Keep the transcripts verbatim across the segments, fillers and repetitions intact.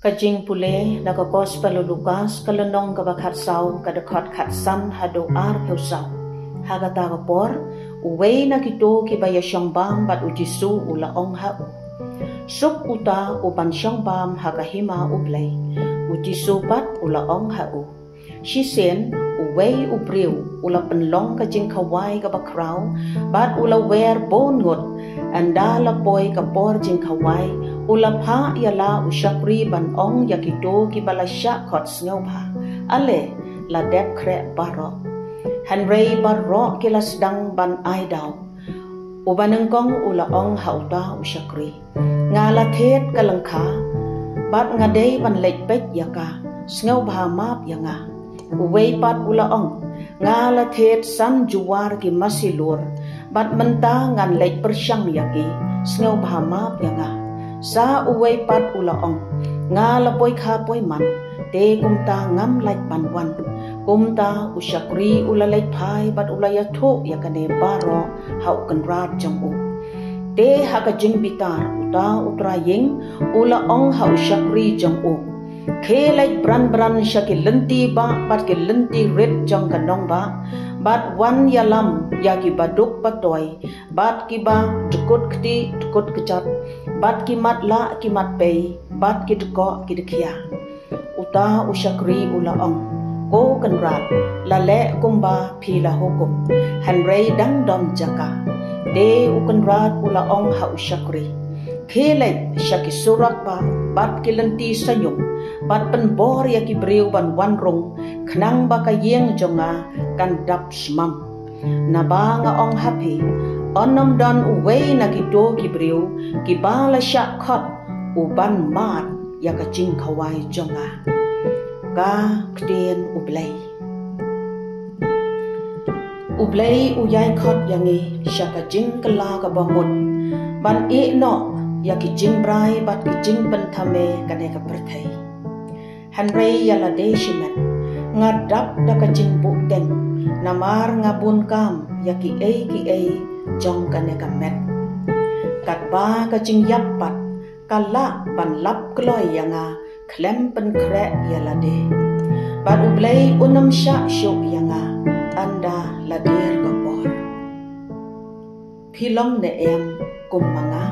Ka jingpule na ka Gospel u Lukas, ka lynnong kaba khatsaw, ka dkhot khatsan haduh arphew saw. Ha kata ka por, uwei na kito kiba ïashong bam bad u Jisu u la ong ha u, "Suk uta u ban shong bam ha ka hima u Blei." U Jisu pat u la ong ha u, "Shisien, uwei u briew u la pynlong ka jingkhawai kaba khraw, bad u la wer bun ngut. Ynda la poi ka por jingkhawai, u la phah ïa la u shakri ban ong ïa kito kiba la shah khot sngewbha, 'Ale, la dep khreh baroh.' Hynrei baroh ki la sdang ban ai daw. Uba nyngkong u la ong ha uta u shakri, 'Nga la thied ka lyngkha, bad nga dei ban leit peit ïa ka, sngewbha map ïa nga.' Uwei pat u la ong, 'Nga la thied san juwar ki masi lur, bad mynta ngan leit pyrshang ïa ki, sngewbha map ïa nga.' Sa uwei pat u la ong, 'Nga la poi kha poi man, te kumta ngam lah ban wan.' Kumta u shakri u la leit phai bad u la ïathuh ïa kane baroh ha u kynrad jong u. Te ha ka jingbitar uta u trai ïing u la ong ha u shakri jong u, 'Khie leit bran bran sha ki lynti bah bad ki lynti rit jong ka nongbah, bad wan ïalam ïa ki baduk batoi, bad kiba dkut kti dkut kjat, bad ki matlah ki matpei, bad ki dkoh ki dkhia.' Uta u shakri u la ong, 'Ko kynrad, la leh kumba phi la hukum, hynrei dang don jaka.' Te u kynrad u la ong ha u shakri, 'Khie leit sha ki surok bah bad ki lynti saiñum, bad pynbor ïa ki briew ban wan rung, khnang ba ka ïing jong nga kan dap smam. Naba nga ong ha phi, yn ym don uwei na kito ki briew kiba la shah khot u ban mad ïa ka jingkhawai jong nga.'" Ka ktien u Blei. U Blei u ïai khot ïa ngi sha ka jingkylla kaba mut ban ïeh noh ïa ki jingbrai bad ki jingpynthame kane ka pyrthei. Hynrei ïa lade shimet, nga dap da ka jingbuhteng, namar nga bun kam ïa kiei kiei jong kane ka met. Katba ka jingïap pat ka lah ban lap kloi ïa nga khlem pynkhreh ïa lade. Bad U Blei un ym shah shuh ïa nga ynda la dier ka por. Phi long ne em kum ma nga?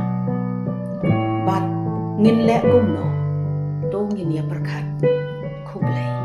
Bad ngin leh kumno? To ngin ïa pyrkhat. Khublei.